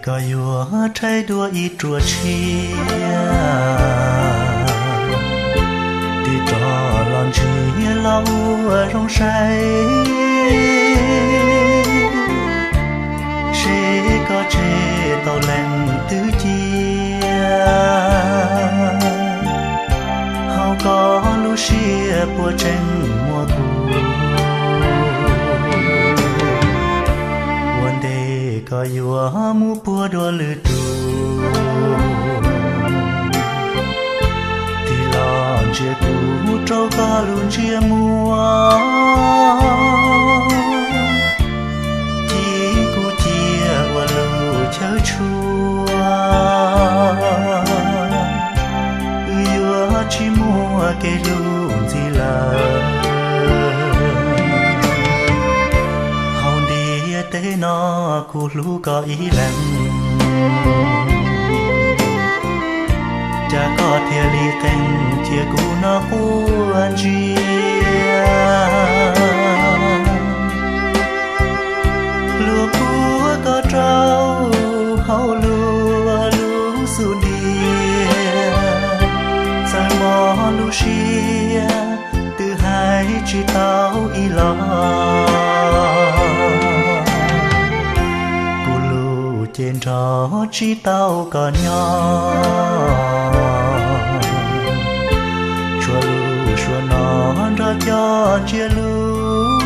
Koj yuav rhaub dua ib ruam tshiab, tig rov los ntsib los ua zoo saib, seb koj tseg tau leej twg cia, hauv koj lub siab puas tseem muaj kuv? Ua ntej koj yuav mus puag dua lwm tus, tig los ntsia kuv rau koj lub ntsiab muag, ci kuv cia ua lub chaw tshua, wb yuav tsis muaj kev hlub ntxiv lawm. Hauv ntiaj teb no kuv hlub koj ib leeg, cas koj thiaj li qee cia kuv noj quav ntsia, luag puag koj rau hauv luag lub xub ntiag, txawm mob lub siab twb hais tsis tau ib los. Kuv lub cev nrog tsis tau koj nyob, tshuav lub suab no nrog cov ntsiab lus,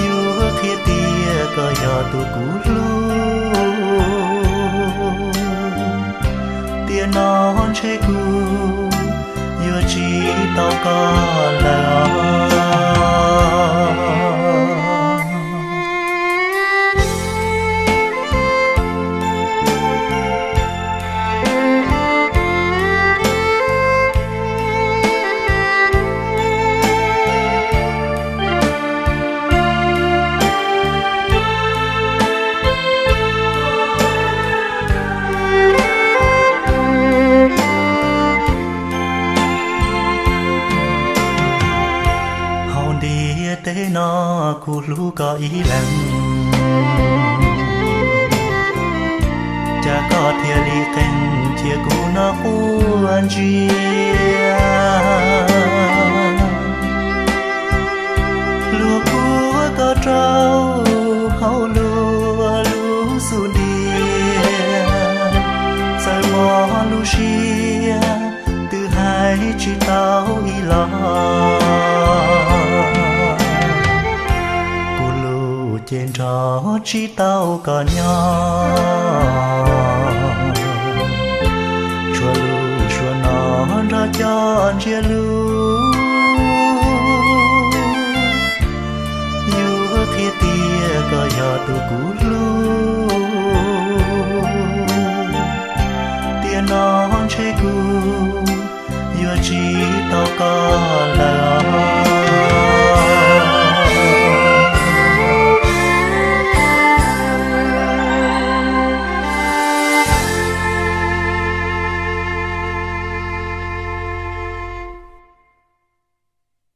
yuav qhia tias koj yog tus kuv hlub, tiam no ntshe kuv yuav tsis tau koj lawm. Hauv ntiaj teb no kuv hlub koj ib leeg, cas koj thiaj li qee cia kuv noj quav ntsia, luag puag koj rau hauv luag lub xub ntiag, txawm mob lub siab twb hais tsis tau ib los. Kuv lub cev nrog tsis tau koj nyob, tshuav lub suab no nrog cov ntsiab lus, yuav qhia tias koj yog tus kuv hlub,